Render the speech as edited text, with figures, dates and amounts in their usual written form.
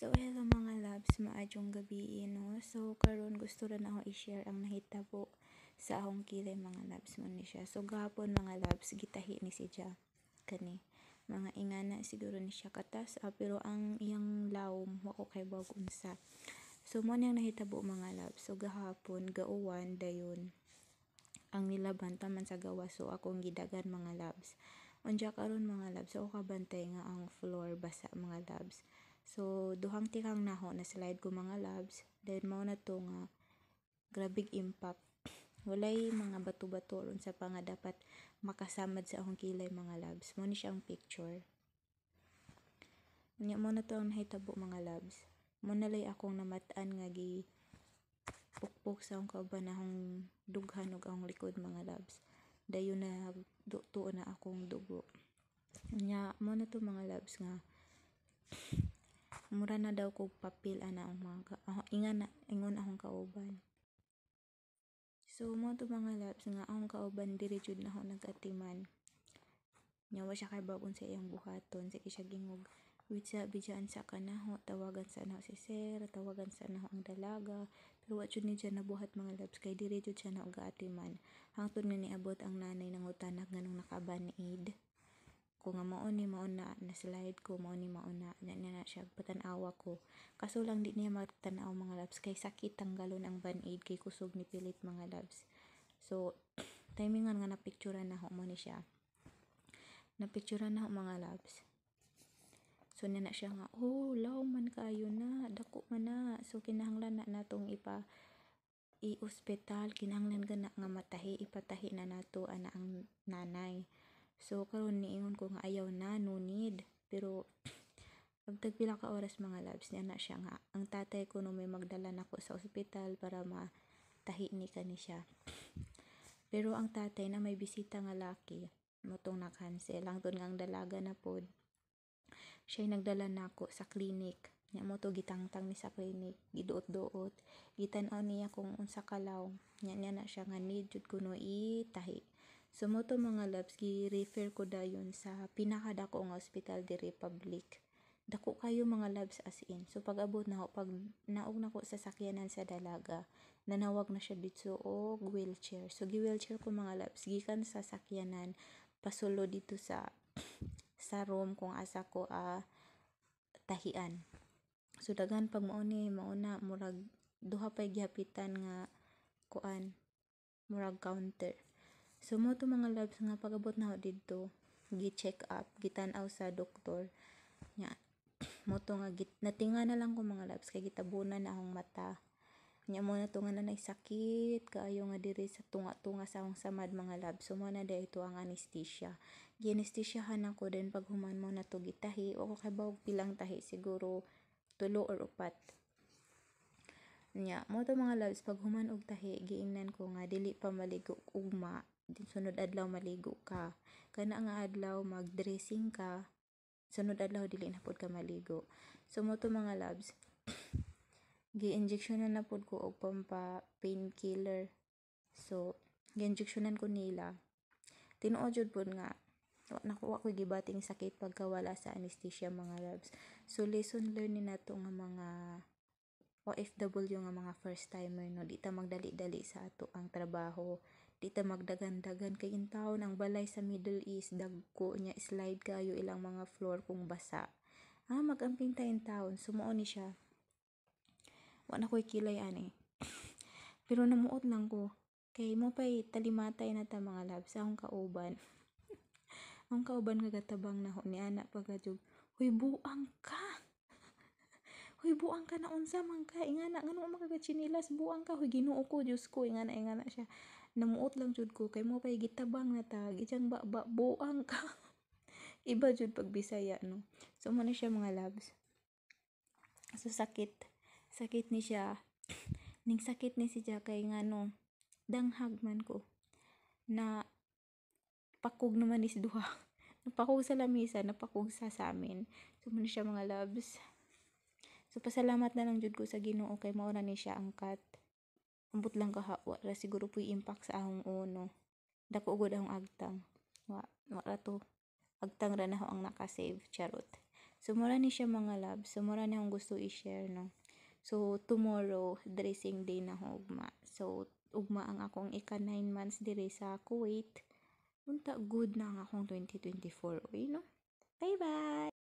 So hello, mga loves, maayong gabi, no. So karon gusto ra nako i-share ang nahitabo sa akong kilay, mga loves, mo ni siya. So gahapon, mga loves, gitahi ni siya kani. Mga ingana siguro ni siya katas, pero ang iyang lawom wa ko kay unsa. So mo ni ang nahitabo, mga loves. So gahapon gauwan dayon ang nilaban taman sa gawas, so akong gidagan, mga loves. Unya karon, mga loves, ako kabantay nga ang floor basa, mga loves. So duhang tikang naho na slide ko, mga loves. Then mao na to nga grabeg impact. Walay mga bato-bato ron sa pa nga dapat makasamad sa akong kilay, mga loves. Mo ni siya ang picture. Unya mo na to ang nahitabo, mga loves. Mo na lay akong namat-an nga gi pukpok sa akong kauban akong dughan ug akong likod, mga loves. Dayon na tuo na akong dugo. Unya mo na to, mga loves, nga mura na daw kog papel ana ang mga ingana ingon akong kauban. So mo to, mga loves, nga akong kauban diri jud nako nag-atiman. Nya wa siya kahibaw unsa iyang buhaton, sige siya gingog, "Wait sa bidyaan sa kanaho, tawagan sa naho si sir, tawagan sa naho ang dalaga." Pero wa jud ni siya nabuhat, mga loves, kay diri jud siya nako gaatiman. Hangtod nga niabot ang nanay, nangutana nganong naka-band-aid ko, nga mao ni mao na na slide ko, mao ni mao na nya na siya patan-awa ko. Kaso lang di niya matan-aw, mga loves, kay sakit tanggalon ang band-aid kay kusog ni pilit, mga loves. So timingan nga napicturean nako, mo ni siya. Napicturean nako, mga loves. So niya na siya nga, "Oh, law man kaayo na, dako man na. So kinahanglan na natong ipa i-ospital, kinahanglan gana nga matahi, ipatahi na nato," ana ang nanay. So karon niingon ko nga ayaw na, no need. Pero pag pila ka oras, mga loves, niya na siya nga ang tatay ko no may magdala nako sa ospital para matahi ni kani siya. Pero ang tatay na may bisita nga laki, motong na-cancel. Hangtod nga ang dalaga na pod siya nagdala nako sa clinic. Nya mo to gitangtang ni sa clinic, giduot-duot, gitan-aw niya kung unsa kalaw. Nya niya na siya nga need jud kuno itahi. So mo to, mga loves, gi-refer ko dayon sa pinakadako nga ospital diri, public. Dako kayo, mga loves, as in. So pag abot nako, pag naog nako sa sakyanan sa dalaga, nanawag na siya didto og wheelchair. So gi-wheelchair ko, mga loves, gikan sa sakyanan pasulod dito sa room kung asa ko tahian. So daghan pag mao ni mao na murag duha pay gihapitan nga kuan, murag counter. So mo to, mga loves, nga pag-abot nako didto, gi-check up, gitan-aw sa doktor. Nya mo to nga natinga na lang ko, mga loves, kay gitabunan na akong mata. Nya mo na to nga nanay sakit kaayo nga diri sa tunga-tunga sa akong samad, mga loves. So mo na ito ang anesthesia. Gi-anesthesiahan ako, then pag human mo na to gitahi. Wa ko kahibaw pilang tahi, siguro tulo or upat. Nya mo to, mga loves, pag human og tahi, giingnan ko nga dili pa maligo ugma, din sunod adlaw maligo ka. Kana nga adlaw mag-dressing ka, sunod adlaw dili na pud ka maligo. So mo to, mga loves, gi-injectionan na pud ko og pampa painkiller. So gi-injectionan ko nila. Tinuod jud pud nga wa nako wa koy gibating sakit pagkawala sa anesthesia, mga loves. So lesson learned ni nato nga mga OFW, nga mga first timer, no, di ta magdali-dali sa ato ang trabaho. Di ta magdagan-dagan kay intawon ang balay sa Middle East dagko, nya slide kayo ilang mga floor kung basa. Ah, magamping ta intawon. So mao ni siya. Wa na koy kilay ani. Pero namuot lang ko. Kay mo pay talimatay na ta, mga loves, akong kauban. Ang kauban nga gatabang naho ni ana pagkajug, "Huy, buang ka. Huy, buang ka na, unsa man ka, ingana ngano man ka tsinelas, buang ka, huy, Ginoo ko, Diyos ko," ingana ingana siya. Namuot lang jud ko kay mo pay gitabang na ta, gijang ba ba buang ka. Iba jud pag Bisaya, no. So mo na siya, mga loves. So sakit. Sakit ni siya. Ning sakit ni siya kay ngano danghag man ko na pakog naman is duha. Napakog sa lamisa, napakog sa amin. So mo na siya, mga loves. So pasalamat na lang jud ko sa Ginoo kay mao na ni siya ang cut. Ambot lang kaha, wa ra siguro puy impact sa akong uno. Dako gud akong agtang. Wa wa ra to. Agtang ra nako ang naka-save, charot. So mura ni siya, mga loves. So mura ni akong gusto i-share, no. So tomorrow, dressing day na ko ugma. So ugma ang akong ika 9 months diri sa Kuwait. Unta good na ang akong 2024 uy, no. Bye bye.